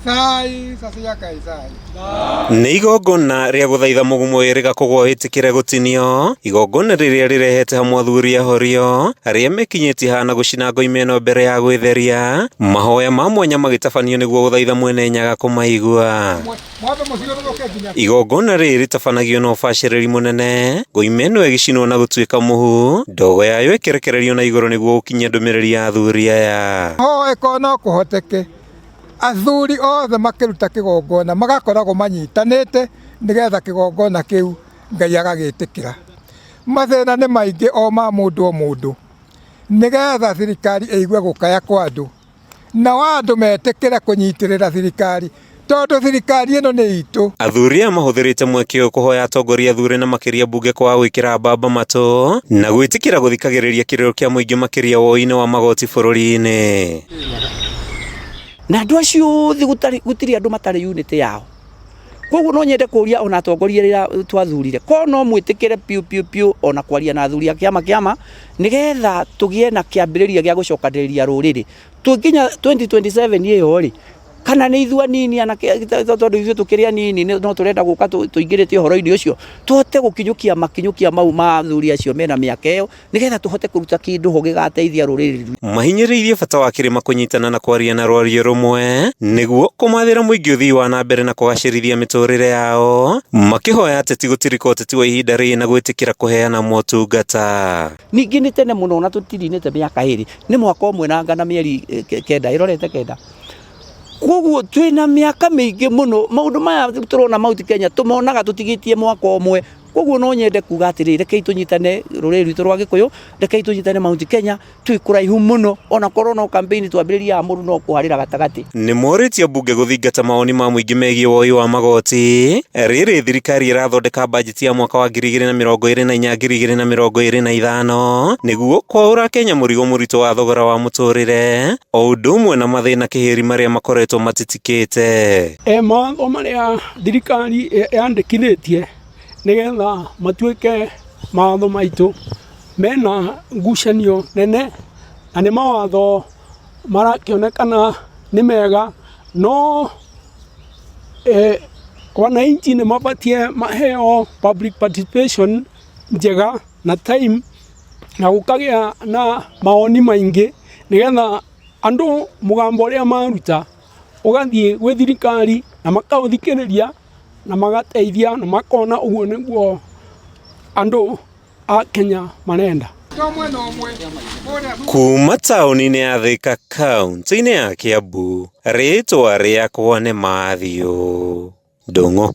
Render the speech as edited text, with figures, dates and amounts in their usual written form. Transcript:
Sai sasa Kaisari. Nĩ igongona rĩa gũthaitha mũgumo wĩrĩga kũgwa wĩtĩkĩre gũtinio, igongona rĩrĩa rĩrehete hamwe athuri ahorio arĩa mekinyĩtie hana gũcina ngoima ĩno mbere ya gwĩtheria, mahoya ma mwanya magĩtabanio nĩguo gũthaitha mwene Nyaga kũmaigua. Mwambe mũthiũrũrũke nginya Igongona rĩrĩ rĩtabanagio na ũbacĩrĩri mũnene, ngoima ĩno ĩgĩcinwo na gũtuĩka mũhu, ndogo yayo ĩkĩrekererio na igũrũ nĩguo gũkinyia ndũmĩrĩri ya athuri aya. Hoe ko no kũhoteke athuri othe makĩruta kĩgongona magakoragwo manyitanĩte nĩgetha kĩgongona kĩu Ngai agagĩtĩkĩra. Mathĩna nĩ maingĩ o ma mũndũ o mũndũ nĩgetha thirikari ĩigue gũkaya kwa andũ nao andũ metĩkĩre kũnyitĩrĩra thirikari tondũ thirikari ĩno nĩ itũ. Athuri aya mahũthĩrĩte mweke ũyũ kũhoya atongoria athure na makĩria mbunge kwaga gwĩkĩra mbamba matũ na gwĩtĩkĩra gũthikagĩrĩria kĩrĩro kĩa mũingĩ makĩria woi-inĩ wa magoti bũrũri-inĩ. Na andũ acio othe gũtirĩ andũ matarĩ unity yao. Koguo no nyende kũria ona atongoria arĩa twathurire, ko no mwĩtĩkĩre piũ piũ piũ ona kwaria na athuri a kĩama kĩama nĩgetha tũgĩe na kĩambĩrĩria gĩa gũcokanĩrĩria rũrĩrĩ. Tũkinya 2027 ĩyo rĩ, kana nĩ ithuĩ anini anake tondũ ithuĩ tũkĩrĩ anini no tũrenda gũka tũingĩrĩte ũhoro-inĩ ũcio, tũhote gũkinyũkia makinyũkia mau ma athuri acio mena mĩaka ĩyo nĩgetha tũhote kũruta kĩndũ ho gĩgateithia rũrĩrĩ rwitũ. Mahinyĩrĩirie bata wa kĩrĩma kũnyitana na kwaria na rwario rũmwe nĩguo kũmathĩra mũingĩ ũthii wa na mbere na kũgacĩrithia mĩtũrĩre yao, makĩhoya ateti gũtirika ũteti wa ihinda rĩrĩ na gwĩtĩkĩra kũheana motungata. Ningĩ nĩ tene mũno na tũtirinĩte mĩaka ĩrĩ, nĩ mwaka ũmwe na anga na mĩeri kenda, ĩrorete kenda. Koguo twĩna mĩaka mĩingĩ mũno, maũndũ maya tũrona Mount Kenya tũmonaga tũtigĩtie mwaka ũmwe. Koguo no nyende kuga atĩrĩrĩ, rekei tũnyitane rũrĩrĩ rwitũ rwa Gĩkũyũ, rekei tũnyitane Mount Kenya, twĩ kũraihu mũno, ona korwo no campaign twambĩrĩria haha mũndũ no kũharĩra gatagatĩ. Nĩ morĩtie mbunge gũthingata mawoni ma mũingĩ megiĩ woi wa magoti rĩrĩ thirikari ĩrathondeka bajeti ya mwaka wa 2024 2025 nĩguo kwaũra Kenya mũrigo mũritũ wa thogora wa mũtũrĩre o ũndũ ũmwe na mathĩna kĩhĩri marĩa makoretwo matitikĩte. Mawatho marĩa thirikari yandĩkithĩtie nĩgetha matuĩke mawatho maitũ mena ngucanio nene na nĩ mawatho marakĩonekana nĩ mega no wananchi nĩ mabatiĩ maheo public participation njega na time na gũkagĩa na mawoni maingĩ nĩgetha andũ mũgambo ũrĩa maruta ũgathiĩ gwĩ thirikari na makaũthikĩrĩria na magateithia na makona ũguo nĩguo andũ a Kenya marenda. Kuma taũni-inĩ ya Thika kaũntĩ-inĩ ya Kiambu, rĩtwa rĩakwa nĩ Matthew Ndung'u.